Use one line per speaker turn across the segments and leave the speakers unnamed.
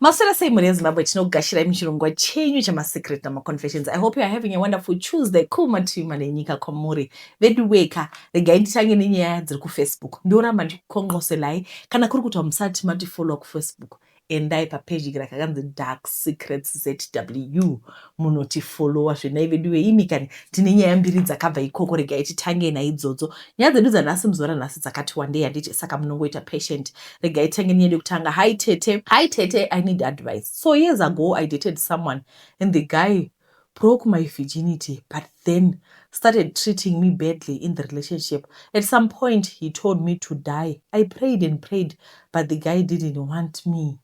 Maswera sei mhuri yeZimbabwe? Tinokugashirai muchirongwa chenyu chamasecret namaconfessions. I hope you are having a wonderful Tuesday kumativi nenyika kwamuri. Vedu weka, regai nditange nenyaya dziri kuFacebook. Ndoramba ndikukongoselai, kana kuri kuti hamusati matifollowa kuFacebook, endai papeji rakakanzi Dark Secrets ZW, munotifollowa zvenai. Vedu veimi kani, tine nyaya mbiri dzakabva ikoko. Regai titange naidzodzo. Nyaya dzedu dzanhasi, muzuva ranhasi, dzakati wandei, handiti? Saka munongoita patient. Regai titange nenyaya yekutanga. Hi tete, hi tete, I need advice. So years ago I dated someone and the guy broke my virginity, but then started treating me badly in the relationship. At some point he told me to die. I prayed and prayed, but the guy didn't want me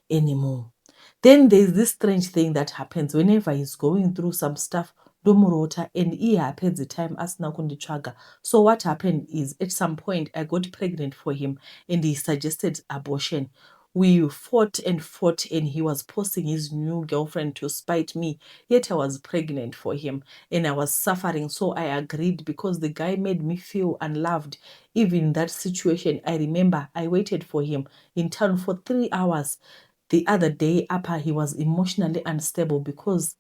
anymore. Then there's this strange thing that happens: whenever he's going through some stuff, ndomurota, and iye hapedzi time asina kunditsvaga. So what happened is, at some point I got pregnant for him and he suggested abortion. We fought and fought, and he was posting his new girlfriend to spite me, yet I was pregnant for him and I was suffering, so I agreed because the guy made me feel unloved. Even in that situation, I remember I waited for him in town for 3 hours. The other day upper, he was emotionally unstable because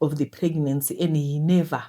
of the pregnancy and he never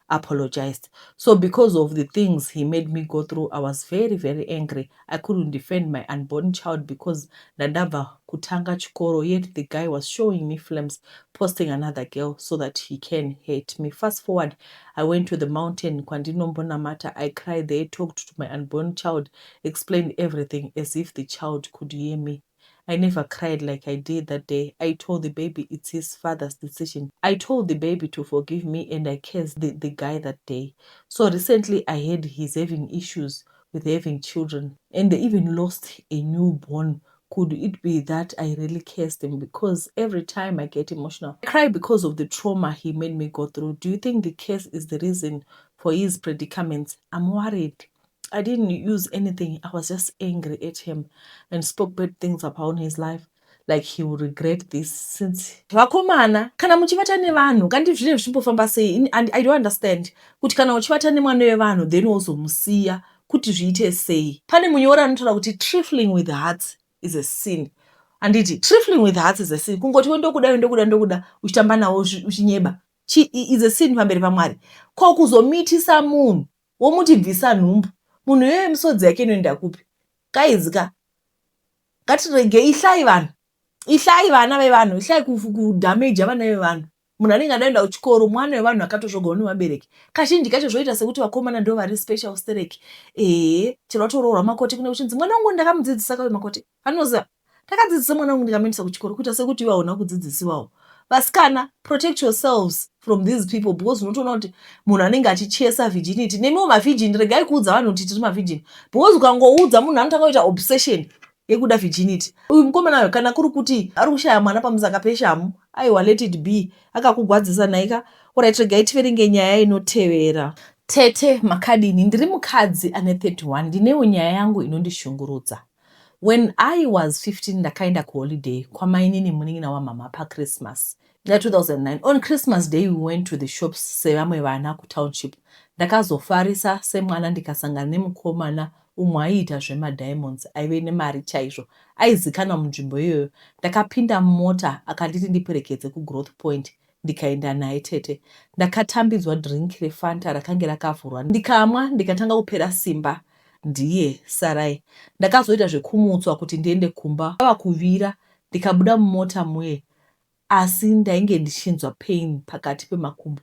apologized. So because of the things he made me go through, I was very, very angry. I couldn't defend my unborn child because ndandabva kutanga chikoro, yet the guy was showing me flames, posting another girl so that he can hate me. Fast forward, I went to the mountain kwandinombonamata. I cried there, talked to my unborn child, explained everything as if the child could hear me. I never cried like I did that day. I told the baby it's his father's decision. I told the baby to forgive me and I cursed the guy that day. So recently I heard he's having issues with having children and they even lost a newborn. Could it be that I really cursed him? Because every time I get emotional, I cry because of the trauma he made me go through. Do you think the curse is the reason for his predicaments? I'm worried. I didn't use anything. I was just angry at him and spoke bad things about his life, like he will regret this since. Vakomana, kana muchivata nevanhu, kandi zvinenge zvichimbofamba sei? And I don't understand kuti kana uchivata nemwana wevanhu, then wozomusiya kuti zviite sei. Pane munyori anotaura kuti trifling with hearts is a sin, handiti? Trifling with hearts is a sin. Kungoti ndokuda, ndokuda, ndokuda, uchitamba nawo, uchinyeba, is a sin pamberi paMwari. Ko kuzomitisa munhu, womuti bvisa nhumbu, munhu iyoyo misodzi yake inoenda kupi? Kaizika, ngatirege. Ihlai vanhu, ihlai vana vevanhu, ihlai kudhameja vana vevanhu. Munhu anenge adaenda kuchikoro, mwana wevanhu akatozvogwa nevabereki. Kazhinji kacho zvoita sekuti vakomana ndo vari special sterek. Ehe, chero watoroorwa makoti, kune kuchinzi mwana wangu ndakamudzidzisa kave makoti, anoziva ndakadzidzisa mwana wangu, ndikamuendesa kuchikoro, kuita sekuti iwe hauna kudzidzisiwawo. Vasikana, protect yourselves from these people, because unotoona kuti munhu anenge achichesa virginity. Nemiwo mavirgin, regai kuudza vanhu kuti tiri mavirgin, because ukangoudza munhu, anotanga kuita obsession yekuda virginity. Uyu mukomana uyo, kana kuri kuti ari kushaya mwana pamusaka peshamu, aiwa, let it be. Akakugwadzisa nhaika. Alright, regai tiverenge nyaya inotevera. Tete, makadini? Ndiri mukadzi ane 31. Ndinewo nyaya yangu inondishungurudza. When I was 15, ndakaenda kuholiday kwamainini, munin'ina wamama, paChristmas ya2009. On Christmas Day we went to the shops sevamwe vana kutownship. Ndakazofarisa semwana, ndikasangana nemukomana umwe aiita zvemadiamonds, aive nemari chaizvo, aizikanwa munzvimbo iyoyo. Ndakapinda mumota, akanditi ndiperekedze kuGrowth Point, ndikaenda naye. Tete, ndakatambidzwa drink reFanta rakange rakavhurwa, ndikamwa, ndikatanga kupera simba. Ndiye sarai. Ndakazoita zvekumutswa kuti ndiende kumba. Ava kuvira, ndikabuda mumota muye, asi ndainge ndichinzwa pain pakati pemakumbo.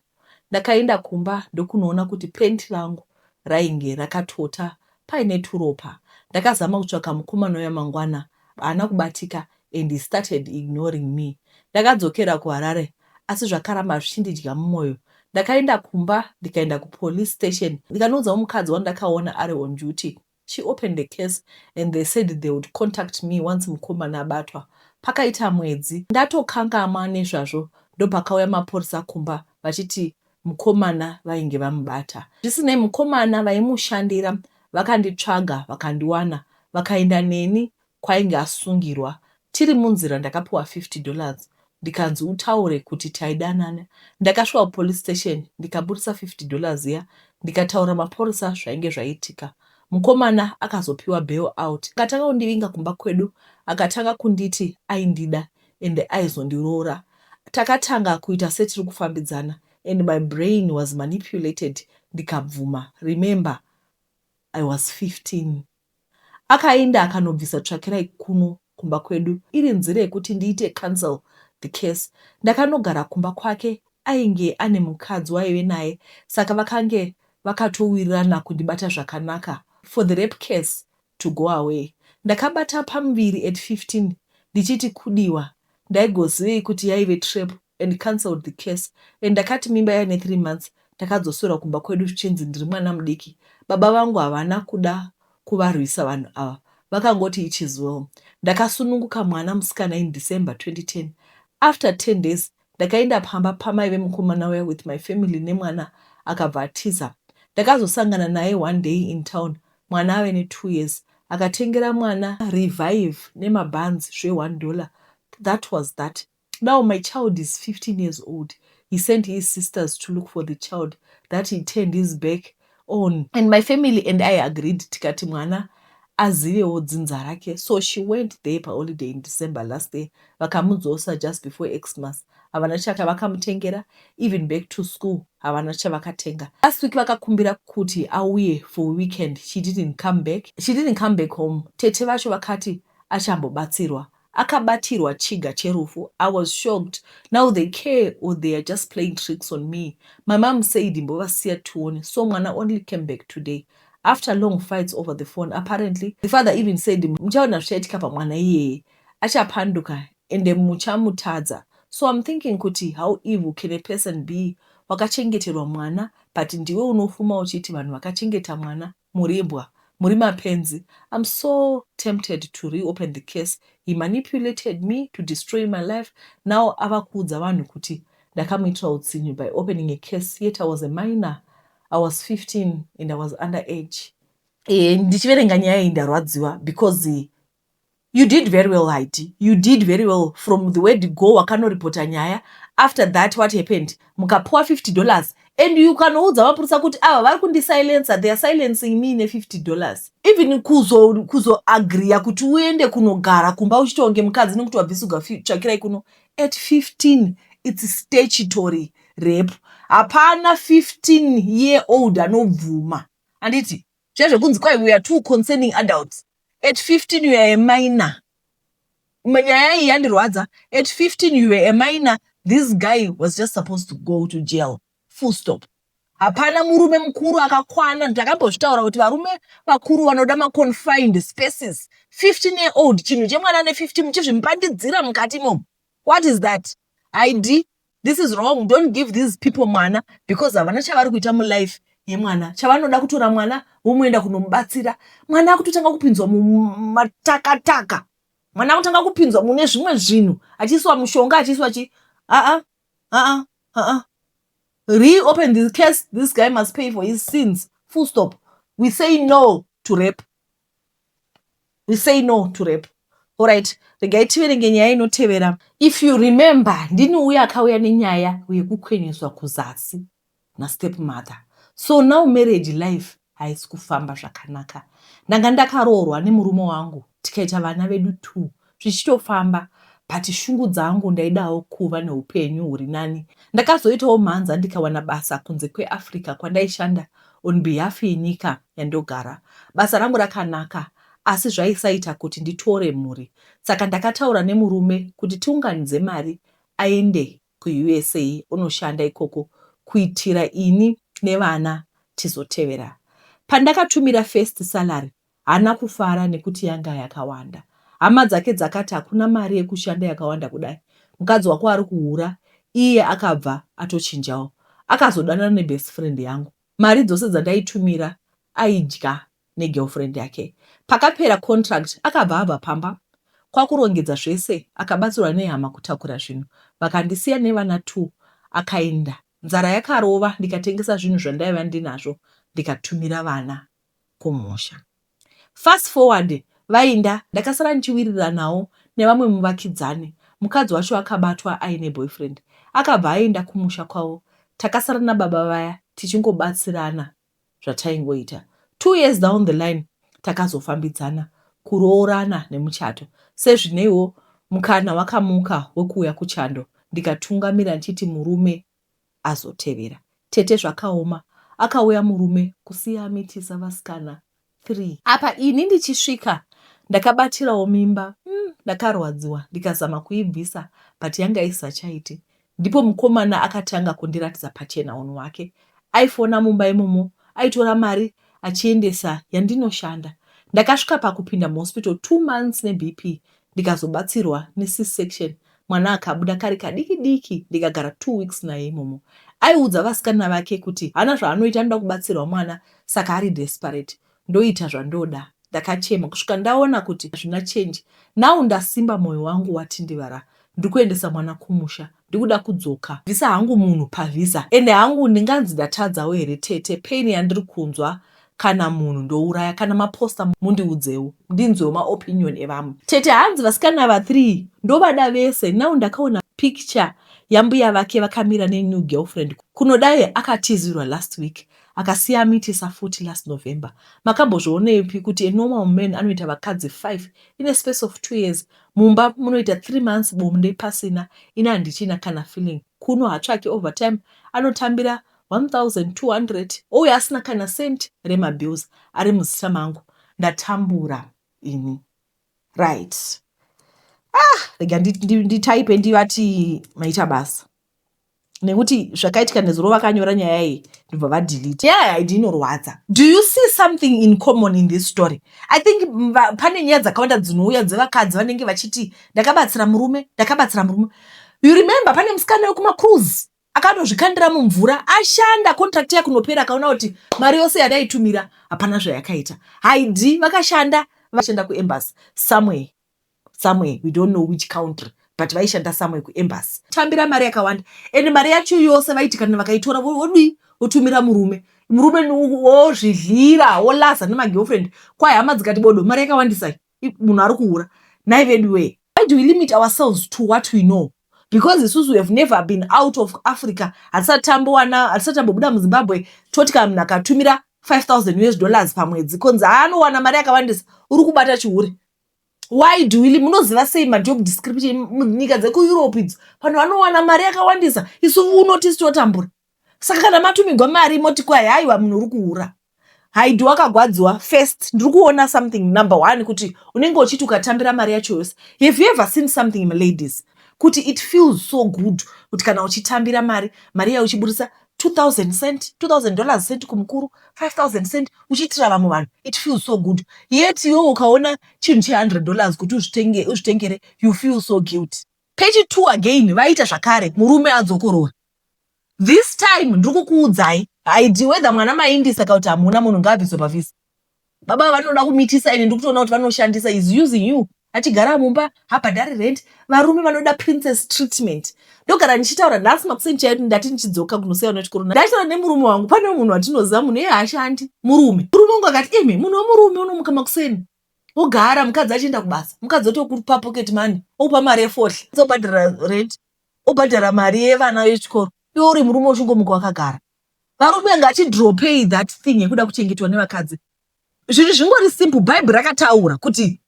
Ndakaenda kumba ndokunoona kuti penti rangu rainge rakatota paine turopa. Ndakazama kutsvaka mukomana uya mangwana, haana kubatika and he started ignoring me. Ndakadzokera kuHarare, asi zvakaramba zvichindidya mumwoyo. Ndakaenda kumba, ndikaenda kupolice station, ndikanoudzawo mukadzi wandakaona ari on duty. She opened the case and they said they would contact me once mukomana abatwa. Pakaita mwedzi, ndatokangamwa nezvazvo, ndopakauya mapurisa kumba vachiti mukomana vainge vamubata. Zvisinei, mukomana vaimushandira vakanditsvaga, vakandiwana, vakaenda neni kwainge asungirwa. Tiri munzira, ndakapiwa $50, ndikanzi utaure kuti taidanana. Ndakasvika kupolice station, ndikabudisa $50 iya, ndikataura mapurisa zvainge zvaitika. Mukomana akazopiwa bail out. Akatanga kundivinga kumba kwedu akatanga kunditi aindida ende aizondiroora. Takatanga kuita setiri kufambidzana and my brain was manipulated ndikabvuma. Remember I was 15. Akaenda akanobvisa tsvakirai kuno kumba kwedu iri nzira yekuti ndiite cancel the case. Ndakanogara kumba kwake ainge ane mukadzi waaive naye saka vakange vakatowirirana kundibata zvakanaka for the rape case to go away. Ndakabata pamuviri at 15 ndichiti kudiwa ndaigozivei kuti yaive trap and cancelled the case and ndakati mimba yaine 3 months ndakadzoserwa kumba kwedu zvichinzi ndiri mwana mudiki. Baba vangu havana kuda kuvarwisa vanhu ava vakangoti it is well. Ndakasununguka mwana musikana in December 2010. After 10 days ndakaenda pamba pamai vemukomana uya with my family nemwana akabva atiza. Ndakazosangana naye one day in town mwana ave ne2 years. Akatengera mwana revive nemabhanzi zve1 dollar. That was that. Now my child is 15 years old. He sent his sisters to look for the child that he turned his back on. And my family and I agreed tikati mwana azivewo dzinza rake. So she went there paholiday in December last year. Vakamudzosa just before Xmas. Havana chavakamutengera even back to school havana chavakatenga. Last week vakakumbira kuti auye for weekend. She didn't come back. She didn't come back home. Tete vacho vakati achambobatsirwa. Akabatirwa chiga cherufu. I was shocked. Now they care or they are just playing tricks on me. My mom said imbovasiya tione. So mwana only came back today. After long fights over the phone, apparently the father even said muchaona zvichaitika pamwana iyeye achapanduka ende muchamutadza. So I'm thinking kuti how evil can a person be wakachengeterwa mwana but ndiwe unofuma uchiti vanhu vakachengeta mwana murimbwa muri mapenzi. I'm so tempted to reopen the case. He manipulated me to destroy my life. Now ava kuudza vanhu kuti ndakamuitira utsinye by opening a case yet I was a minor. I was 15 and I was underage. Ndichiverenga nyaya iyi ndarwadziwa because you did very well, Heidi. You did very well from the word go. Wakanoripota nyaya. After that what happened? Mukapuwa $50 and you kanoudza mapurisa kuti ava vari kundisilensa, they are silencing me ne$50. Even kuzoagriya kuti uende kunogara kumba uchitonge mukadzi nekuti wabvisuga tsvakirai kuno at 15, it's statutory rape. Hapana 15 year old anobvuma, handiti? Zviya zvekunzi kwai we are two concerning adults, at 15 you are a minor. Nyaya iyi yandirwadza. At 15 you were a minor. This guy was just supposed to go to jail, full stop. Hapana murume mukuru akakwana. Ndakambozvitaura kuti varume vakuru vanoda maconfined spaces. 15 year old, chinhu chemwana ne15 muchizvimbandidzira mukati imomo, what is that? Id this is wrong. Don't give these people mwana because havana chavari kuita mulife yemwana. Chavanoda kutora mwana vomuenda kunomubatsira. Mwana akutotanga kupinzwa mumatakataka, mwana akutanga kupinzwa mune zvimwe zvinhu, achiiswa mushonga, achiiswa chi aa aa aa. Reopen the case. This guy must pay for his sins, full stop. We say no to rape. We say no to rape. Alright, regai tiverenge nyaya inotevera. If you remember, ndini uya akauya nenyaya yekukwenyeswa kuzasi nastep mother. So now marriage life haisi kufamba zvakanaka. Ndanga ndakaroorwa nemurume wangu, tikaita vana vedu two, zvichitofamba, but shungu dzangu ndaidawo kuva neupenyu huri nani. Ndakazoitawo mhanza ndikawana basa kunze kweAfrica kwandaishanda on behalf yenyika yandogara. Basa rangu rakanaka, asi zvaisaita kuti nditore mhuri, saka ndakataura nemurume kuti tiunganidze mari aende kuUSA onoshanda ikoko kuitira ini nevana tizotevera. Pandakatumira first salary haana kufara nekuti yanga yakawanda. Hama dzake dzakati hakuna mari yekushanda yakawanda kudai, mukadzi wako ari kuhura. Iye akabva atochinjawo, akazodanana nebest friend yangu. Mari dzose dzandaitumira aidya negirlfriend yake. Pakapera contract akabva abva pamba kwakurongedza zvese, akabatsirwa nehama kutakura zvinhu, vakandisiya nevana 2 akaenda. Nzara yakarova, ndikatengesa zvinhu zvandaiva ndinazvo ndikatumira vana kumusha. Fast forward, vainda, ndakasara ndichiwiriranawo nevamwe muvakidzani. Mukadzi wacho akabatwa aine boyfriend, akabva aenda kumusha kwavo. Takasara nababa vaya tichingobatsirana zvataingoita. 2 years down the line Takazofambidzana kuroorana nemuchato. Sezvineiwo mukana wakamuka wekuuya kuchando ndikatungamira ndichiti murume azotevera. Tete zvakaoma akauya murume kusiya amitisa vasikana 3. Apa ini ndichisvika ndakabatirawo mimba umm ndakarwadziwa ndikazama kuibvisa but yanga isisachaiti. Ndipo mukomana akatanga kundiratidza pachena hunhu hwake. Aifona mumba imomo aitora mari achiendesa yandinoshanda. Ndakasvika pakupinda muhospital two months neBP ndikazobatsirwa neC-section mwana akabuda kari kadiki diki ndikagara two weeks naye imomo. Aiudza vasikana vake kuti haana zvaanoita anoda kubatsirwa mwana saka ari desperate ndoita zvandoda. Ndakachema kusvika ndaona kuti hazvina change now ndasimba moyo wangu watindivara ndikuendesa mwana kumusha ndikuda kudzoka bvisa hangu munhu pavisa ende hangu ndinganzi ndatadzawo here tete pain yandiri kunzwa kana munhu ndouraya kana maposter mundiudzewo ndinzwewo maopinion evamwe tete hanzi vasikana ava 3 ndovada vese now ndakaona picture yambuya vake vakamira nenew girlfriend kunodai akatizirwa last week akasiya amitisa futi last November makambozvionepi kuti a normal man anoita vakadzi 5 in a space of 2 years mumba munoita 3 months bonde pasina ini handichina kana feeling kuno hatsvaki overtime anotambira 1200 ouya asina kana cent remabills ari muzita mangu ndatambura ini right ah rega nditaipe ndivati maita basa nekuti zvakaitika nezuro vakanyora nyaya iyi ndobva vadelete nyaya haidi inorwadza. Do you see something in common in this story? I think pane nyaya dzakawanda dzinouya dzevakadzi vanenge vachiti ndakabatsira murume, ndakabatsira murume. You remember pane musikana wekumacruise akatozvikandira mumvura ashanda contract yakunopera akaona kuti mari yose yadaitumira hapana zvayakaita. Haidi vakashanda vashanda kuembassy somewhere somewhere we don't know which country but vaishanda somewhere kuembassy tambira mari yakawanda and mari yacho yose vaiti kana vakaitora vodii votumira murume murume wozvidlira wolaza nemagirlfriend kwai hama dzikati bodo mari yakawandisa munhu ari kuhura nhai vedu wee why do we limit ourselves to what we know because isusu we have never been out of Africa hatisati tambowana hatisati tambobuda muZimbabwe toti kana munhu akatumira 5000 US dollars pamwedzi konzi anowana mari yakawandisa uri kubata chihure why do we munoziva sei majob description munyika dzekueurope idzo vanhu vanowana mari yakawandisa isu uno tisi totambura saka kana matumigwa mari moti kwai haiwa munhu uri kuhura haidi wakagwadziwa first ndiri kuona something number one kuti unenge uchiti ukatambira mari yacho yose have you ever seen something ladies kuti it feels so good kuti kana uchitambira mari mari yayo uchiburisa 2000 cent 2000 dollars cent kumukuru 5000 cent uchiitira vamwe vanhu it feels so good yet iwe ukaona chinhu che100 dollars kuti uzvitengere you feel so guilty pechi 2 again vaita zvakare murume adzokorora this time ndiri kukuudzai haidi whether mwana maindisa kana kuti hamuna munhu ngaabviswe pavhisa baba vanoda kumitisa ine ndikutoona kuti vanoshandisa is using you achigara mumba habhadhari rent varume vanoda princess treatment ndogara ndichitaura nhasi makuseni chaiyo ndati ndichidzoka kunosiya nechikoro ndachitaura nemurume wangu pane munhu watinoziva munhu iye haashandi murume murume wangu akati imi munhu wemurume unomuka makuseni wogara mukadzi achienda kubasa mukadzi otokupa pocket money okupa mari yefohle obhadhara rent obhadhara mari yevana vechikoro iwe uri murume uchingomuka wakagara varume ngatidropei that thing yekuda kuchengetwa nevakadzi zvinhu zvingori simple bhaibheri rakataura kuti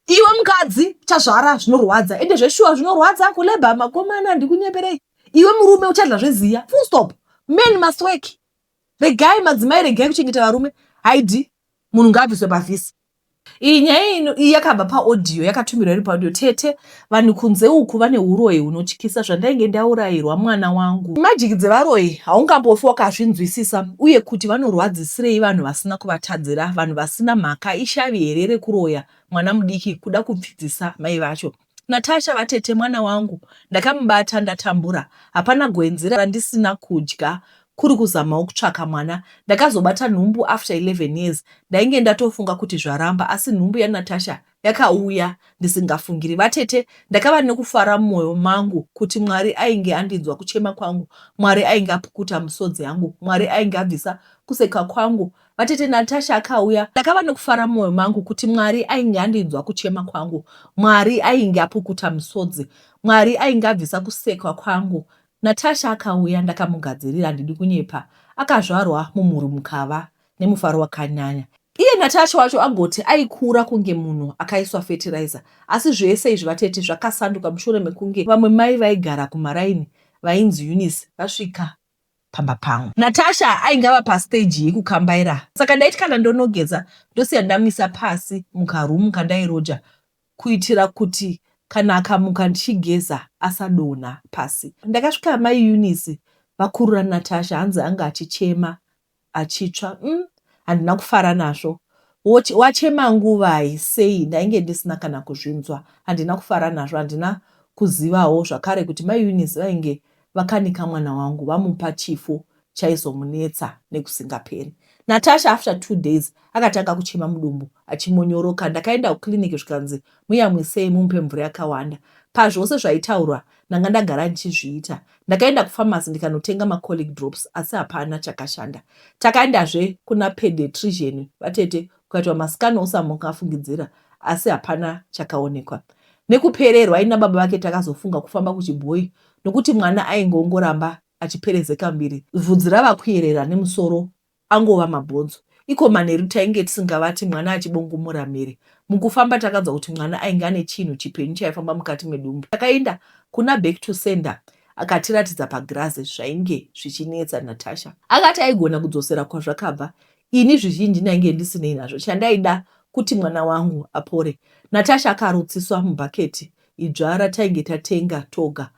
iwe mukadzi uchazvara zvinorwadza ende zveshuwa zvinorwadza kulebha makomana ndikunyeperei iwe murume uchadla zveziya full stop men must work regai madzimai regai kuchengeta varume haidi munhu ngaabviswe pavhisi iyi nyaya ino iyi yakabva paaudio yakatumirwa iri paaudio tete vanhu kunze uku vane uroyi hunotyisa zvandainge ndaurayirwa mwana wangu majiki dzevaroyi haungambofi wakazvinzwisisa uye kuti vanorwadzisirei vanhu vasina kuvatadzira vanhu vasina mhaka ishavi here rekuroya mwana mudiki kuda kupfidzisa mai vacho Natasha vatete mwana wangu ndakamubata ndatambura hapana gwenzi randisina kudya kuri kuzamawo kutsvaka mwana ndakazobata nhumbu after 11 years ndainge ndatofunga kuti zvaramba asi nhumbu yaNatasha yakauya ndisingafungiri vatete ndakava nekufara mumoyo mangu kuti Mwari ainge andinzwa kuchema kwangu Mwari ainge apukuta musodzi yangu Mwari ainge abvisa kuseka kwangu Vatete Natasha akauya. Ndakava nekufara mumoyo mangu kuti Mwari ainge andinzwa kuchema kwangu. Mwari ainge apukuta misodzi. Mwari ainge abvisa kusekwa kwangu. Natasha akauya ndakamugadzirira handidi kunyepa. Akazvarwa mumhuri mukava nemufaro wakanyanya. Iye Natasha wacho agoti aikura kunge munhu akaiswa fetiraiza. Asi zvese izvi vatete zvakasanduka mushure mekunge vamwe mai vaigara kumaraini vainzi Eunice vasvika pamba pangu. Natasha ainge ava pastage yekukambaira saka ndaiti kana ndonogeza ndosiya ndamisa pasi mukaroom kandairoja kuitira kuti kana akamuka ndichigeza asadonha pasi. Ndakasvika mai Eunice vakurura Natasha hanzi anga achichema achitsva umm handina kufara nazvo wachema nguvai sei ndainge ndisina kana kuzvinzwa handina kufara nazvo handina kuzivawo zvakare kuti mai Eunice vainge vakanika mwana wangu vamupa chifo chaizomunetsa nekusingaperi. Natasha after 2 days akatanga kuchema mudumbu achimonyoroka ndakaenda kuclinic zvikanzi muyamwisei mumupe mvura yakawanda pazvose zvaitaurwa ndanga ndagara ndichizviita Ndakaenda kupharmacy ndikanotenga macolic drops asi hapana chakashanda. Takaendazve kuna pediatrician vatete kukaitwa mascan ose amungafungidzira asi hapana chakaonekwa. Nekupererwa ini nababa vake takazofunga kufamba kuchibhoyi nokuti mwana ainge ongoramba achiperezeka muviri vhudzi rava kuyerera nemusoro angova mabhonzo. Iko manheru tainge tisingavati mwana achibongomora mhere. Mukufamba takanzwa kuti mwana ainge ane chinhu chipenyu chaifamba mukati medumbu. Takaenda kuna back to sender akatiratidza pagirazi zvainge zvichinetsa Natasha. Akati aigona kudzosera kwazvakabva. Ini zvizhinji ndainge ndisinei nazvo chandaida kuti mwana wangu apore. Natasha akarutsiswa mubhaketi idzva ratainge tatenga toga.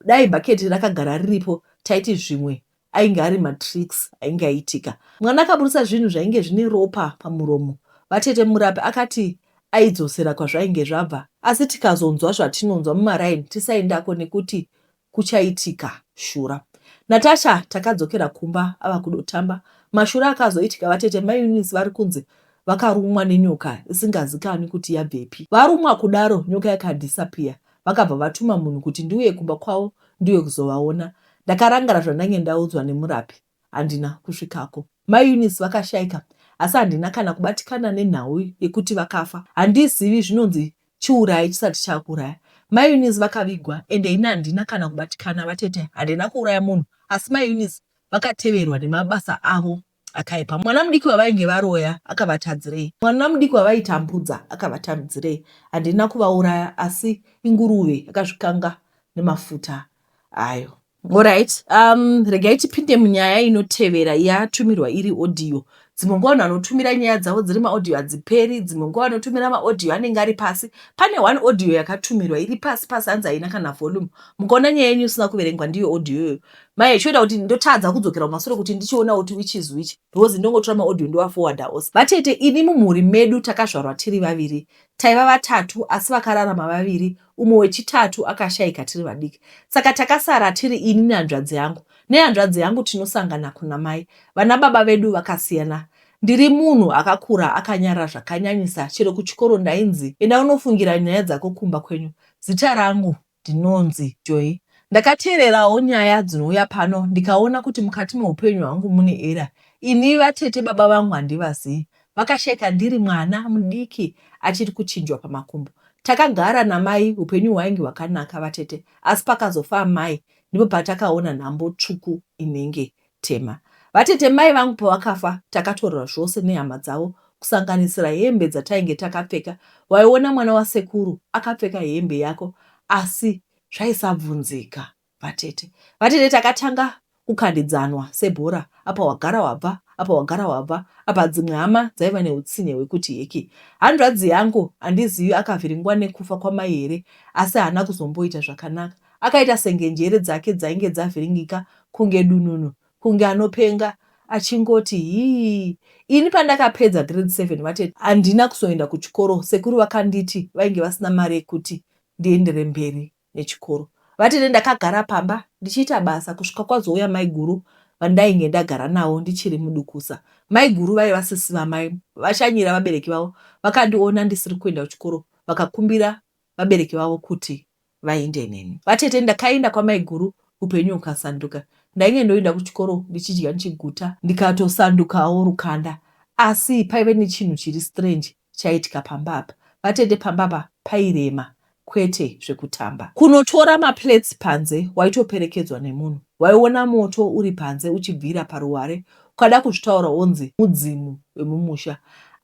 Dai bhaketi rakagara riripo taiti zvimwe Ainge ari matricks ainge aitika. Mwana akaburitsa zvinhu zvainge zvine ropa pamuromo. Vatete murapi akati aidzosera kwazvainge zvabva asi tikazonzwa zvatinonzwa mumaraini tisaendako nekuti kuchaitika shura. Natasha takadzokera kumba ava kudotamba. Mashura akazoitika vatete mai Eunice vari kunzi vakarumwa nenyoka isingazikanwi kuti yabvepi. Varumwa kudaro nyoka yakadisappear Vakabva vatuma munhu kuti ndiuye kumba kwavo ndiuye kuzovaona. Ndakarangara zvandainge ndaudzwa nemurapi. Handina kusvikako. Mai Eunice vakashaika asi handina kana kubatikana nenhau yekuti vakafa. Handizivi zvinonzi chiurayi chisati chakuuraya. Mai Eunice vakavigwa ende ini handina kana kubatikana vatete handina kuuraya munhu asi mai Eunice vakateverwa nemabasa avo akaipa. Mwana mudiki wavainge varoya akavatadzirei? Mwana mudiki wavaitambudza akavatambdzirei? Handina kuvauraya asi inguruve yakazvikanga nemafuta ayo. Alright, um, regai tipinde munyaya inotevera yatumirwa iri audio. Dzimwe nguva vanhu vanotumira nyaya dzavo dziri maaudio hadziperi, dzimwe nguva vanotumira maaudio anenge ari pasi. Pane one audio yakatumirwa iri pasi pasi hanzi haina kana volume. Mukaona nyaya yenyu isina kuverengwa ndiyo audio iyoyo. Mai choita kuti ndotadza kudzokera kumasure kuti ndichiona kuti which is which because ndongotora maaudio ndoaforwarda ose. Vatete ini mumhuri medu takazvarwa tiri vaviri. Taiva vatatu asi vakararama vaviri umwe wechitatu akashaika tiri vadiki. Saka takasara tiri ini nehanzvadzi yangu. Nehanzvadzi yangu tinosangana kuna mai. Vana baba vedu vakasiyana. Ndiri munhu akakura akanyarara zvakanyanyisa chero kuchikoro ndainzi enda unofungira nyaya dzako kumba kwenyu. Zita rangu Ndinonzi Joy. Ndakateererawo nyaya dzinouya pano ndikaona kuti mukati meupenyu hwangu mune error. Ini vatete baba vangu handivazivi. Vakashaika ndiri mwana mudiki achiri kuchinjwa pamakumbo. Takagara namai upenyu hwainge hwakanaka vatete asi pakazofa amai ndipo patakaona nhambo tsvuku inenge tema. Vatete mai vangu pavakafa takatorerwa zvose nehama dzavo kusanganisira hembe dzatainge takapfeka. Waiona mwana wasekuru akapfeka hembe yako asi zvaisabvunzika vatete. Vatete takatanga kukandidzanwa sebhora apa wagara wabva apa wagara wabva apa dzimwe hama dzaiva neutsinye hwekuti heki. Hanzvadzi yangu handizivi akavhiringwa nekufa kwamai here asi haana kuzomboita zvakanaka. Akaita senge njere dzake dzainge dzavhiringika kunge dununu, kunge anopenga achingoti hii. Ini pandakapedza grade seven vatete handina kuzoenda kuchikoro sekuru vakanditi vainge vasina mari yekuti ndiendere mberi nechikoro. Vatete ndakagara pamba ndichiita basa kusvika kwazouya maiguru vandainge ndagara navo ndichiri mudukusa. Maiguru vaiva sisi vamai vashanyira vabereki vavo vakandiona ndisiri kuenda kuchikoro vakakumbira vabereki vavo kuti vaende neni. Vatete ndakaenda kwamaiguru upenyu hukasanduka. Ndainge ndoenda kuchikoro ndichidya ndichiguta ndikatosandukawo rukanda. Asi paive nechinhu chiri strange chaiitika pamba apa. Vatete pamba apa pairema kwete zvekutamba. Kunotora maplates panze waitoperekedzwa nemunhu. Waiona moto uri panze uchibvira paruware ukada kuzvitaura wonzi mudzimu wemumusha.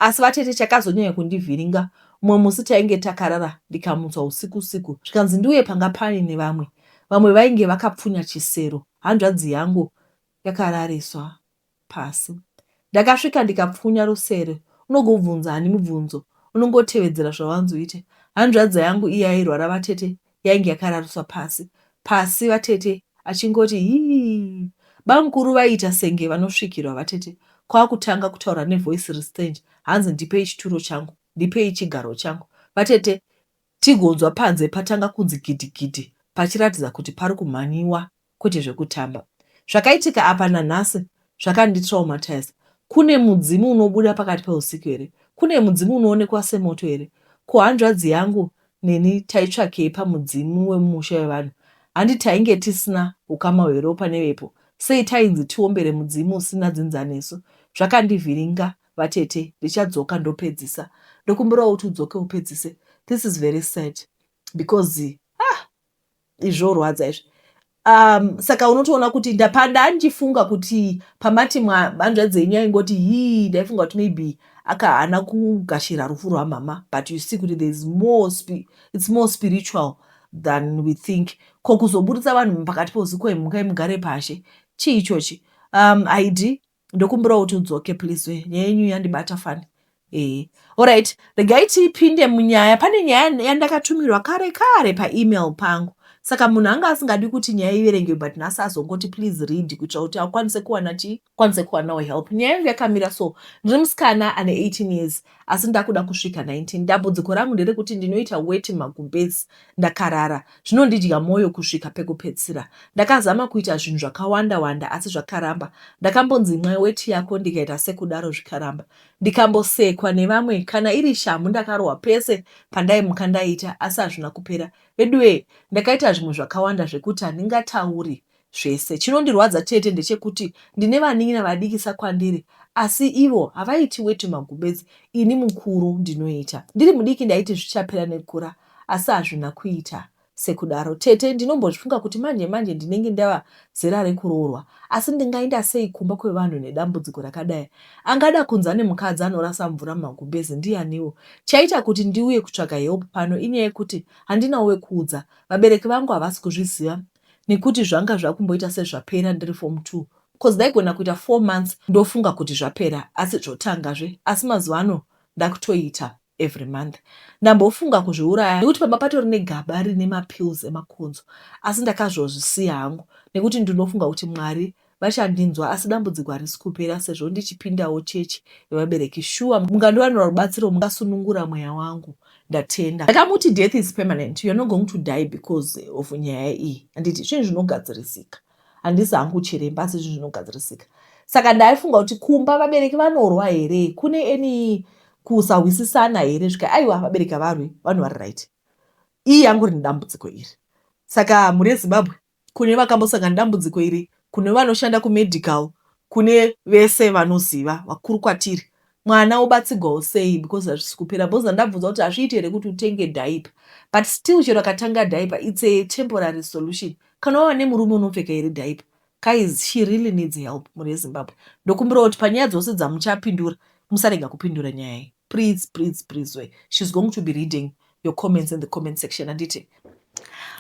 Asi vatete chakazonyanya kundivhiringa mumwe musi tainge takarara ndikamutswa usiku usiku zvikanzi ndiuye panga paine vamwe. Vamwe vainge vakapfunya chisero hanzvadzi yangu yakarariswa pasi. Ndakasvika ndikapfunya rusere. Unogobvunza ani mubvunzo unongotevedzera zvawanzi uite. Hanzvadzi yangu iya yairwara vatete yainge yakarariswa pasi. Pasi vatete achingoti hii. Bamukuru vaiita senge vanosvikirwa vatete kwakutanga kutaura nevoice restrange hanzi ndipei chituro changu ndipei chigaro changu vatete tigonzwa panze patanga kunzi gidhi gidhi pachiratidza kuti pari kumhanyiwa kwete zvekutamba. Zvakaitika apa nanhasi zvakanditraumatize. Kune mudzimu unobuda pakati peusiku here? Kune mudzimu unoonekwa semoto here? Ko hanzvadzi yangu neni taitsvakei pamudzimu wemumusha wevanhu? Handi tainge tisina ukama hweropa nevepo? Sei tainzi tiombere mudzimu usina dzinza nesu? Zvakandivhiringa vatete, ndichadzoka ndopedzisa. Ndokumbirawo kuti udzoke upedzise. This is very sad because ah, izvi zvorwadza izvi. Saka unotoona kuti ndapandandichifunga kuti pamati hanzvadzi yenyu yaingoti hii, ndaifunga kuti maybe akahaana kugashira rufu rwamama, but you see kuti there is more it's more spiritual than we think. Ko kuzoburitsa vanhu pakati peusiku hwemukai mugare pashe, chii ichochi? Id ndokumbirawo kuti udzoke please, we nyaya yenyu yandibata fani. Ehe, alright, regai tipinde munyaya. Pane nyaya yandakatumirwa kare kare paemail pangu, saka munhu anga asingadi kuti nyaya iverengwe, but nhasi azongoti please read kuitira kuti akwanise kuwana chii, kwanise kuwanawo help. Nyaya yangu yakamira so: ndiri musikana ane 18 years asi ndakuda kusvika 19. Dambudziko rangu nderekuti ndinoita weti magumbezi ndakarara. Zvinondidya mwoyo kusvika pekupedzisira. Ndakazama kuita zvinhu zvakawanda wanda asi zvakaramba. Ndakambonzi imwa weti yako, ndikaita sekudaro zvikaramba. Ndikambosekwa nevamwe. Kana iri shamhu ndakarohwa pese pandaimuka ndaita asi hazvina kupera. Veduwee, ndakaita zvimwe zvakawanda zvekuti handingatauri zvese. Chinondirwadza tete ndechekuti ndine vanin'ina vadikisa kwandiri asi ivo havaiti weti magumbezi, ini mukuru ndinoita. Ndiri mudiki ndaiti zvichapera nekukura asi hazvina kuita sekudaro. Tete, ndinombozvifunga kuti manje manje ndinenge ndava zera rekuroorwa asi ndingaenda sei kumba kwevanhu nedambudziko rakadai? Angada kunzi ane mukadzi anorasa mvura mumagumbezi ndiyaniwo? Chaita kuti ndiuye kutsvaga help pano inyaya yekuti handinawo wekuudza. Vabereki vangu havasi kuzviziva nekuti zvanga zvakumboita sezvapera ndiri form 2 cause ndaigona kuita 4 months ndofunga kuti zvapera asi zvotangazve, asi mazuva ano ndakutoita every month. Ndambofunga kuzviuraya nekuti pamba patori negaba rine mapills emakonzo asi ndakazvozvisiya hangu nekuti ndinofunga kuti Mwari vachandinzwa, asi dambudziko harisi kupera sezvo ndichipindawo chechi yevabereki. Shuwa mungandiwanira rubatsiro mungasunungura mweya wangu. Ndatenda. Ndakamuti death is permanent, you're not going to die because of nyaya iyi, handiti zvinhu zvinogadzirisika. Handisi hangu chiremba asi zvinhu zvinogadzirisika. Saka ndaifunga kuti kumba vabereki vanorwa here, kune any kusahwisisana here? Svika aiwa, vabereki havarwi, vanhu vari right. Iyi yangu rine dambudziko iri. Saka mhuri yeZimbabwe, kune vakambosangana nedambudziko iri, kune vanoshanda kumedical, kune vese vanoziva vakuru kwatiri, mwana obatsigwawo sei? Because hazvisi kupera, because ndabvunza kuti hazviiti here kuti utenge diaper, but still chero akatanga diaper, it's a temporary solution. Kana wava nemurume unopfeka here diaper? Guys, she really needs help. Mhuri yeZimbabwe, ndokumbirawo kuti panyaya dzose dzamuchapindura musarega kupindura nyaya iyi. Please, please, please we she's going to be reading your comments in the comment section, handiti?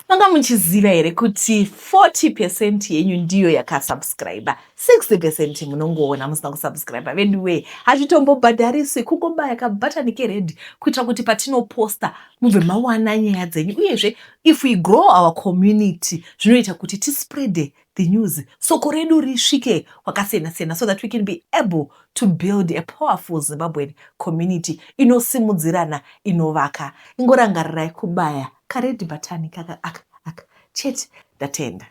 Manga muchiziva here kuti 40% yenyu ndiyo yakasubscribe, 60% munongoona musina kusubscribe? Veduwee, hazvitombobhadhariswi kungobaya kabhatani kered kuitira kuti patinoposta mubve mawana nyaya dzenyu. Uyezve if we grow our community zvinoita kuti tispreade the news, soko redu risvike kwakasiyana siyana, so that we can be able to build a powerful Zimbabwean community inosimudzirana, inovaka. Ingorangarirai kubaya kared button kaka aka aka chete. Ndatenda.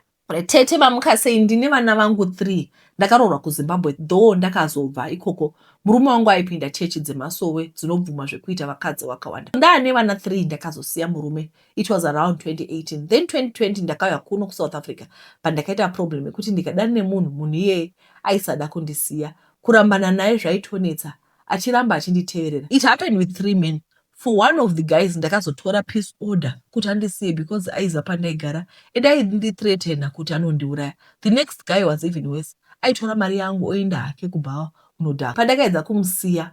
Tete, mamuka sei? Ndine vana vangu 3. Ndakaroorwa kuZimbabwe though ndakazobva ikoko. Murume wangu aipinda chechi dzemasowe dzinobvuma zvekuita vakadzi vakawanda. Ndaane vana 3 ndakazosiya murume. It was around 2018, then 2020 ndakauya kuno kuSouth Africa. Pandakaita problem yekuti ndikadana nemunhu, munhu iyeye aisada kundisiya. Kurambana naye zvaitonetsa, achiramba achinditeverera. It happened with three men. For one of the guys ndakazotora peace order kuti andisiye because aiziva pandaigara and aindithreatena kuti anondiuraya. The next guy was even worse, aitora mari yangu oenda hake kubhawa unodhaka. Pandakaedza kumusiya,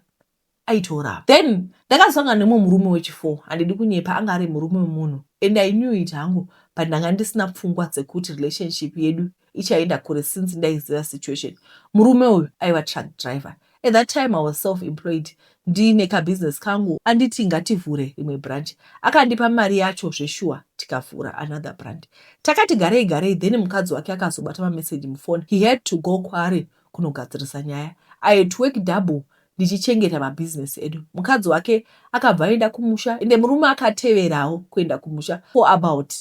Aitoramba. Then ndakazosangana nemumwe murume wechi4. Handidi kunyepa, anga ari murume wemunhu and I knew it hangu, but ndanga ndisina pfungwa dzekuti relationship yedu ichaenda kure since ndaiziva situation. Murume uyu aiva truck driver. At that time I was self employed, ndiine kabusiness kangu. Anditi ngativhure rimwe branch. Akandipa mari yacho zveshuwa, tikavhura another brand. Takati garei garei, then mukadzi wake akazobata mameseji mufoni. He had to go kwaari kunogadzirisa nyaya. I had to work double ndichichengeta mabhizinesi edu. Mukadzi wake akabva aenda kumusha, ende murume akateverawo kuenda kumusha for about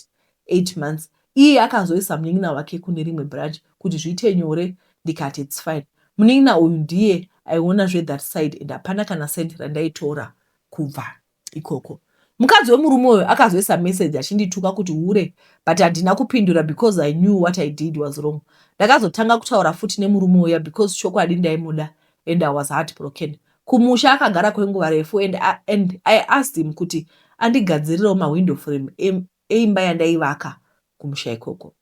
8 months. Iye akazoisa munin'ina wake kune rimwe branch kuti zviite nyore. Ndikati it's fine. Munin'ina uyu ndiye aiona zvethat side and hapana kana cent randaitora kubva ikoko. Mukadzi wemurume uyu akazoisa message achindituka kuti hure, but handina kupindura because I knew what I did was wrong. Ndakazotanga kutaura futi nemurume uya because chokwadi ndaimuda and I was heart broken. Kumusha akagara kwenguva refu and I asked him kuti andigadzirirewo mawindow frame eimba yandaivaka kumusha ikoko.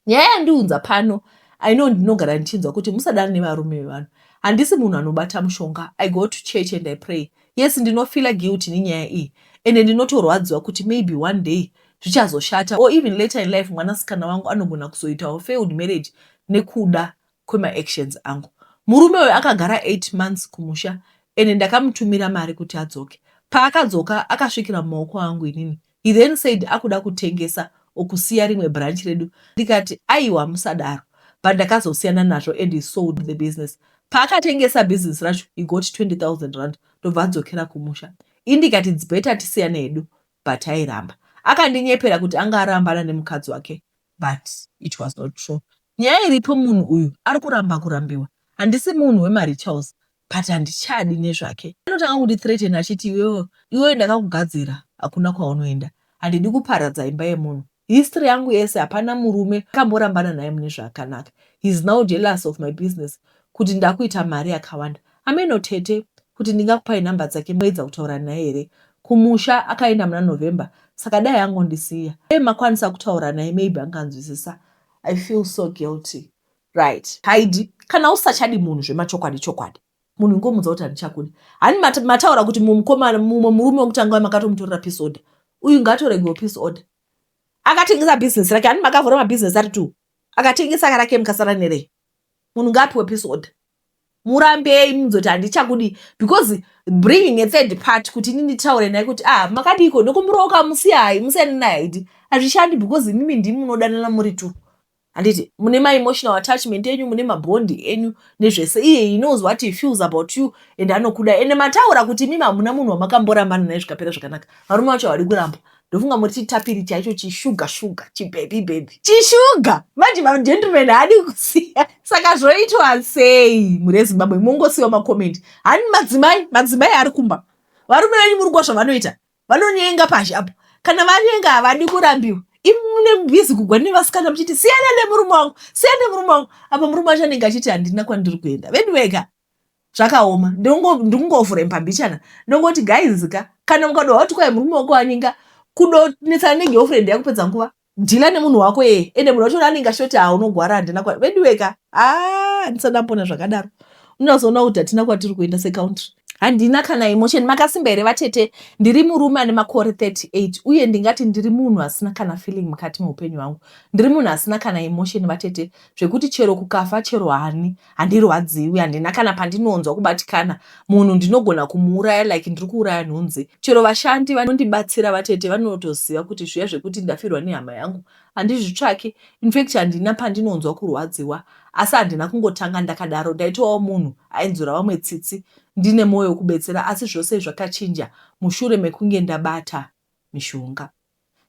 Nyaya yandiunza pano, I know ndinogara ndichinzwa kuti musadana nevarume vevanhu. Handisi munhu anobata mushonga. I go to church and I pray. Yes, ndinofeela guilty nenyaya iyi, ende ndinotorwadziwa kuti maybe one day zvichazoshata, or even later in life mwanasikana wangu anogona kuzoitawo failed marriage nekuda kwemaactions angu. Murume uyu akagara 8 months kumusha, ende ndakamutumira mari kuti adzoke. Paakadzoka akasvikira mumaoko angu inini. He then said akuda kutengesa okusiya rimwe branch redu. Ndikati aiwa, musadaro, but ndakazosiyana nazvo and he sold the business. Paakatengesa business racho he got R20 000, ndobva adzokera kumusha. Indikati it's better tisiyane hedu, but airamba. Akandinyepera kuti anga arambana nemukadzi wake, but it was not true. Nyaya iripo, munhu uyu ari kuramba kurambiwa. Handisi munhu wemarituals, but handichadi nezvake. Anotanga kundithreaten achiti, "Iwewe, iwewe, ndakakugadzira, hakuna kwaunoenda." Handidi kuparadza imba yemunhu. History yangu yese, hapana murume akamborambana naye mune zvakanaka. He is now jealous of my business, kuti ndakuita mari yakawanda. Ameno tete kuti ndingakupai nhamba dzake moedza kutaura naye here? Kumusha akaenda muna November, saka dai angondisiya. Dai makwanisa kutaura naye, maybe anganzwisisa. I feel so guilty. Right, Haidi, kana usachadi munhu zvemachokwadi chokwadi, munhu ingomudza kuti handichakudi. Hani mataura kuti mumukomana, mumwe murume wekutanga makatomutorera peace order. Uyu ngaatoregewo peace order. Akatengesa bhizinesi rake. Hani makavhura mabhizinesi ari two, akatengesa rake, mukasara nerei? Munhu ngaapiwe peace order. Murambei, munzoti handichakudi, because bringing a third part kuti inini nditaure naye kuti, "Ah, makadiko," nokumuroka, musiyai, musiyane naye Haidi, hazvishandi, because imimi ndimi munodanana muri two, handiti? Mune maemotional attachment enyu, mune mabhondi enyu nezvese. Iye he knows what he feels about you and anokuda. Ende mataura kuti imimi hamuna munhu wamakamborambana naye zvikapera zvakanaka. Varume vacho havadi kuramba. Ndofunga muri chitapiri chaicho, chishuga shuga, chibaby baby, chishuga. Manje magentleman haadi kusiya. Saka zvoitwa sei mhuri yeZimbabwe? Mongosiyiwa macomments. Hani madzimai, madzimai ari kumba, varume venyu muri kuwa zvavanoita, vanonyenga pazhi apo. Kana vanyenga havadi kurambiwa. Imi mune busy kugwa nevasikana muchiti, "Siyana nemurume wangu, siyana nemurume wangu." Apa murume wacho anenge achiti, "Handina kwandiri kuenda." Veduweka, zvakaoma. Ndikungovhura pambichana. Ndongoti guys ka, kana mukadohwa kuti kwai murume wako wanyenga, kudonetsana negirlfriend yakupedza nguva, deala nemunhu wako yeye. Ende munhu wacho anenge achitoti, "Ha, unogwara, handina kwa." Veduweka, a handisati ndambona zvakadaro. Unozoona kuti hatina kwatiri kuenda secountry. Handina kana emotion. Makasimba here vatete? Ndiri murume ane makore 38, uye ndingati ndiri munhu asina kana feeling mukati meupenyu hwangu. Ndiri munhu asina kana emotion vatete, zvekuti chero kukafa chero hani handirwadziwi. Handina kana pandinonzwa kubatikana. Munhu ndinogona kumuuraya like ndiri kuuraya nhunzi. Chero vashandi vanondibatsira vatete vanotoziva kuti zviya zvekuti ndafirwa nehama yangu handizvitsvaki. In fact, handina pandinonzwa kurwadziwa. Asi handina kungotanga ndakadaro. Ndaitovawo munhu ainzwira vamwe tsitsi, ndine mwoyo wokubetsera. Asi zvose zvakachinja mushure mekunge ndabata mishonga.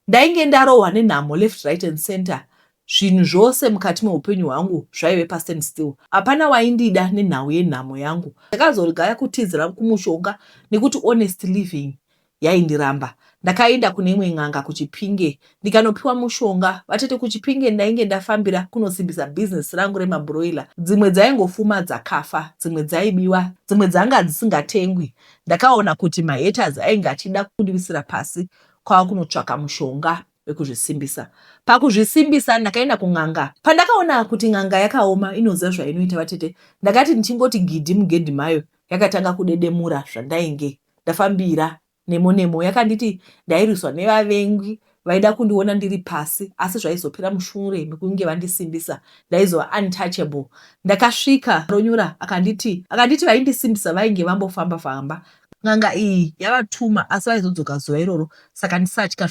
Ndainge ndarohwa nenhamo left, right and center. Zvinhu zvose mukati meupenyu hwangu zvaive pastand still. Hapana waindida nenhau yenhamo yangu. Ndakazorega kutizira kumushonga nekuti honest living yaindiramba. Ndakaenda kune imwe n'anga kuChipinge, ndikanopiwa mushonga vatete. KuChipinge ndainge ndafambira kunosimbisa bhizinesi rangu remabroiler. Dzimwe dzaingofuma dzakafa, dzimwe dzaibiwa, dzimwe dzanga dzisingatengwi. Ndakaona kuti mahaters ainge achida kundiwisira pasi, kwava kunotsvaka mushonga wekuzvisimbisa. Pakuzvisimbisa ndakaenda kun'anga. Pandakaona kuti n'anga yakaoma, inoziva zvainoita vatete, ndakati ndichingoti gidhi mugedhi mayo. Yakatanga kudedemura zvandainge ndafambira nemo nemo. Yakanditi ndairwiswa nevavengi vaida kundiona ndiri pasi asi zvaizopera mushure mekunge vandisimbisa ndaizova untouchable. Ndakasvika ronyura akanditi akanditi vaindisimbisa vainge vambofamba famba n'anga iyi yavatuma asi vaizodzoka zuva iroro saka ndisatya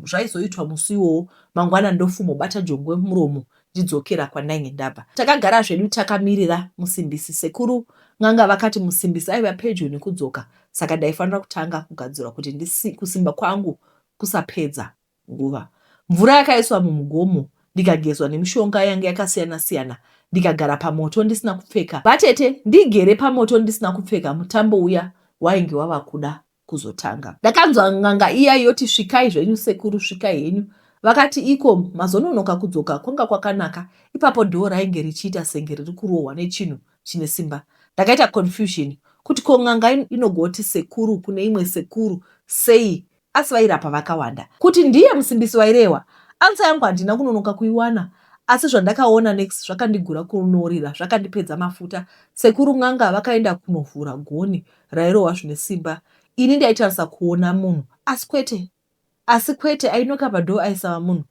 zvaizoitwa musi iwowo mangwana ndofumobata jongwe muromo ndidzokera kwandainge ndabva. Takagara zvedu takamirira musimbisi. Sekuru n'anga vakati musimbisi aiva pedyo nekudzoka saka ndaifanira kutanga kugadzirwa kuti ndisi, kusimba kwangu kusapedza nguva. Mvura yakaiswa mumugomo ndikagezwa nemishonga yange yakasiyana siyana ndikagara pamoto ndisina kupfeka. Vatete, ndigere pamoto ndisina kupfeka mutambo uya wainge wava kuda kuzotanga. Ndakanzwa n'anga iya yoti svikai zvenyu sekuru svikai henyu. Vakati iko mazononoka kudzoka kwanga kwakanaka. Ipapo door rainge richiita senge riri kurohwa nechinhu chine simba. Ndakaita confusion kuti ko n'anga inogoti sekuru kune imwe sekuru sei asi vairapa vakawanda. Kuti ndiye musimbisi wairehwa. Answer yangu handina kunonoka kuiwana asi zvandakaona next zvakandigura kunorira zvakandipedza mafuta. Sekuru n'anga vakaenda kunovhura goni rairohwa zvine simba. Ini ndaitarisa kuona munhu asi kwete asi kwete ainoka padoor aisava munhu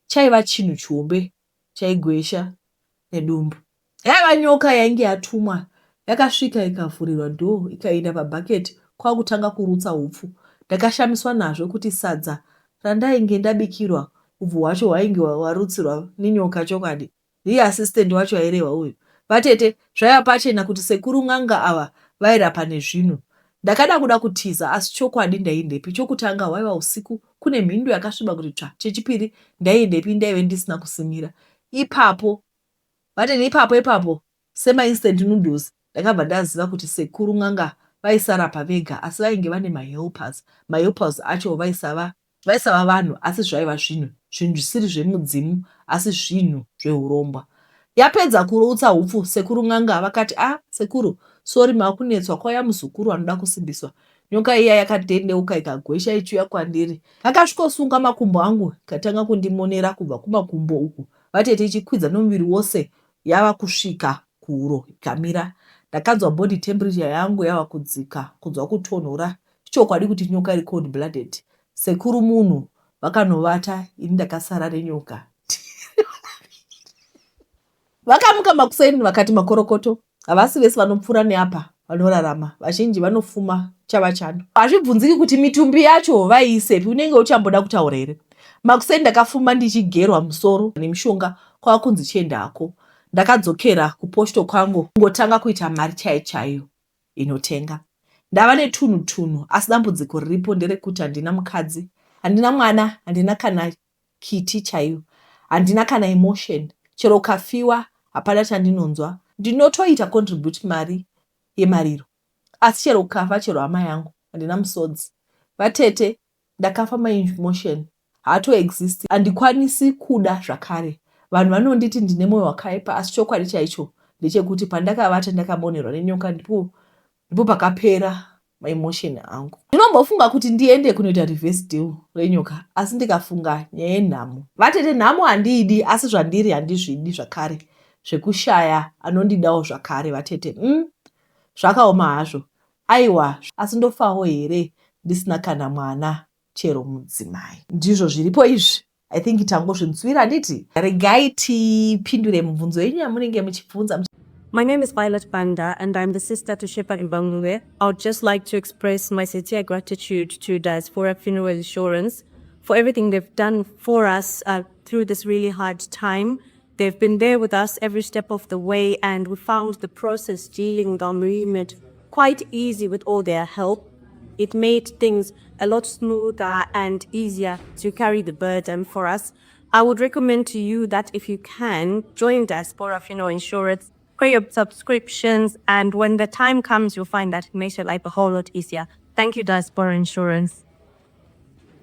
chaiva chinhu chihombe chaigwesha nedumbu. Yaiva nyoka yainge yatumwa yakasvika ikavhurirwa door ikaenda pabucket kwakutanga kurutsa hupfu. Ndakashamiswa nazvo kuti sadza randainge ndabikirwa hupfu hwacho hwainge hwarutsirwa nenyoka chokwadi. Ndiye assistant wacho airehwa uyu. Vatete, zvaiva pachena kuti sekuru n'anga ava vairapa nezvinhu. Ndakada kuda kutiza asi chokwadi ndaiendepi? Chokutanga hwaiva usiku kune mhindu yakasviba kuti tsva. Chechipiri ndaiendepi ndaive ndisina kusimira. Ipapo vatete ipapo ipapo sema instant noodles ndakabva ndaziva kuti sekuru n'anga vaisarapa vega asi vainge vane mahelpers. Mahelpers acho vaisava Vaisava vanhu asi zvaiva zvinhu, zvinhu zvisiri zvemudzimu asi zvinhu zvehurombwa. Yapedza kurutsa hupfu sekuru n'anga vakati ah sekuru sorry makunetswa kwauya muzukuru anoda kusimbiswa. Nyoka iya yakatendeuka ikagwesha ichiuya kwandiri. Yakasvikosunga makumbo angu ikatanga kundimonera kubva kumakumbo uku vatete ichikwidza nomuviri wose yava kusvika kuhuro ikamira. Ndakanzwa body temperature yangu yava kudzika kunzwa kutonhora Ichokwadi kuti nyoka iri cold blooded. Sekuru munhu vakanovata ini ndakasara nenyoka. Vakamuka makuseni vakati makorokoto. Havasi vese vanopfuura neapa vanorarama. Vazhinji vanofuma chava chando. Hazvibvunziki kuti mitumbi yacho vaiisepi unenge uchamboda kutaura here. Makuseni ndakafuma ndichigerwa musoro nemishonga kwava kunzi chienda hako. Ndakadzokera kuposhto kwangu kungotanga kuita mari chaiyo chaiyo. inotenga. Ndava netunhu tunhu asi dambudziko riripo nderekuti handina mukadzi, handina mwana, handina kana kiti chaiyo. Handina kana emotion. Chero ukafiwa hapana chandinonzwa. Ndinotoita contribute mari yemariro asi chero ukafa chero hama yangu handina musodzi. Vatete ndakafa maemotion haatoexist handikwanisi kuda zvakare. Vanhu vanonditi ndine moyo wakaipa asi chokwadi chaicho ndechekuti pandakavata ndakamonerwa nenyoka ndipo ndipo pakapera maemotion angu. Ndinombofunga kuti ndiende kunoita reverse deal renyoka asi ndikafunga nyaya yenhamo. Vatete nhamo handiidi asi zvandiri handizvidi zvakare zvekushaya anondidawo zvakare vatete umm zvakaoma hazvo Aiwa asi ndofawo here ndisina kana mwana chero mudzimai. Ndizvo zviripo izvi I think tangozvinzwira handiti? Regai tipindure mibvunzo yenyu yamunenge muchibvunza.
My name is Violet Banda and I'm the sister to Shepherd Mbangube. I would just like to express my sincere gratitude to Diaspora Funeral Insurance for everything they've done for us uh, through this really hard time. They've been there with us every step of the way, and we found the process dealing with our bereavement quite easy with all their help. It made things a lot smoother and easier to carry the burden for us. I would recommend to you that if you can, join Diaspora Funeral Insurance, pay your subscriptions, and when the time comes, you'll find that it makes your life a whole lot easier. Thank you, Diaspora Insurance.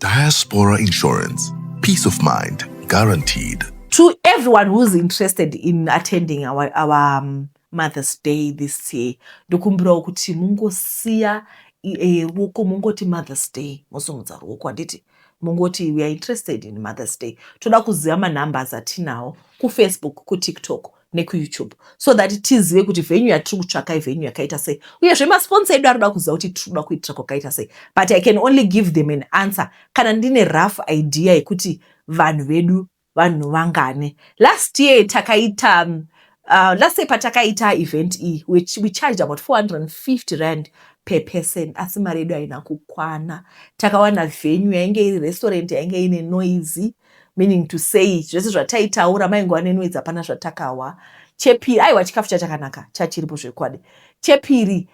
Diaspora Insurance. Peace of mind guaranteed.
To everyone who's interested in attending our, our um, Mother's Day this year, ndokumbirawo kuti mungosiya e, ruoko mungoti Mother's Day mosumudza ruoko handiti mungoti we are interested in Mother's Day. Toda kuziva manumbers atinawo kuFacebook, kuTikTok. nekuYouTube so that tizive kuti venue yatiri kutsvaka ivenue yakaita sei. Uyezve masponsor edu arikuda kuziva kuti tiri kuda kuitira kwakaita sei, but I can only give them an answer kana ndine rough idea yekuti vanhu vedu vanhu vangane. Last year takaita last year patakaita event iyi, which we charged about R450 per person, asi mari yedu haina kukwana. Takawana venue yainge iri restaurant yainge ine noise, meaning to say zvese zvataitaura maingova nenoise, hapana zvatakawa. Chepiri, aiwa, chikafu chachakanaka chachiripo zvekwadi. Chepiri,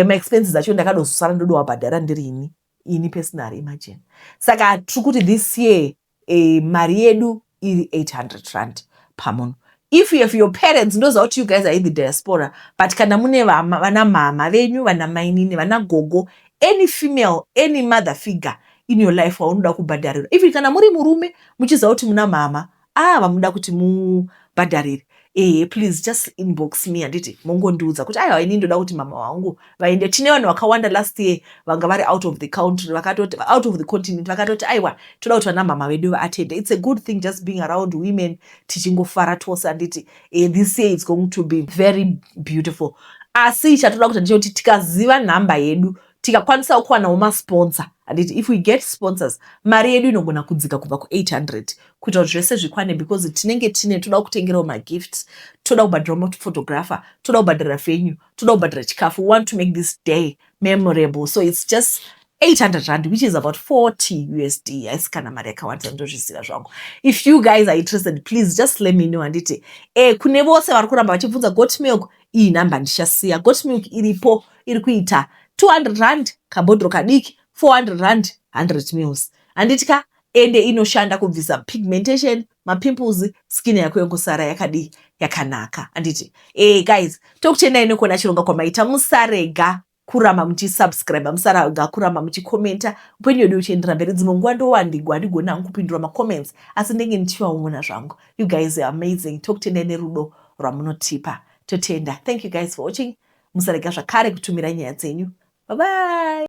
maexpenses acho ndakadozosara ndodowabhadhara ndiri ini personally, imagine. Saka tiri kuti this year mari yedu iri R800 pamunhu. If you have your parents, ndoziva kuti you guys are in the diaspora, but kana mune vana mama venyu, vana mainini, vana gogo, any female, any mother figure in your life waunoda kubhadharirwa, even kana muri murume muchiziva kuti muna mama vamuda kuti mubhadharire, please just inbox me, handiti? Mongondiudza kuti aiwa, ini ndoda kuti mama vangu vaende. Tine vanhu vakawanda last year vanga vari out of the country, vakatoti out of the continent, vakatoti aiwa, toda kuti vana mama vedu vaattende. It's a good thing just being around women, tichingofara tose, handiti? This year it's going to be very beautiful, asi chatoda kuti ndechekuti tikaziva nhamba yedu, tikakwanisa kuwanawo masponsor, handiti? If we get sponsors, mari yedu inogona kudzika kubva ku800 kuita kuti zvese zvikwane, because tinenge tine toda kutengerawo magifts, toda kubhadhira maphotographer, toda kubhadhira venue, toda kubhadhira chikafu. We want to make this day memorable, so it's just R800, which is about 40 USD. Haisi kana mari yakawanda, ndozviziva zvangu. If you guys are interested, please just let me know, handiti? Kune vose vari kuramba vachibvunza goat milk, iyi nhamba ndichasiya. Goat milk iripo, iri kuita R200 kabhodhoro kadiki, R400 100 mils, handiti ka? Ende inoshanda kubvisa pigmentation, mapimples, skin yako yongosara yakadii, yakanaka, handiti? Guys, tokutendai nekuona chirongwa kwamaita. Musarega kuramba muchisubscribe, musarega kuramba muchikomenta. Upenyu hwedu huchiendera mberi. Dzimwe nguva ndowandigwa, handigoni hangu kupindura macomments, asi ndenge ndichivaona zvangu. You guys are amazing. Tokutendai nerudo rwamunotipa, totenda. Thank you guys for watching. Musarega zvakare kutumira nyaya dzenyu. Bye bye.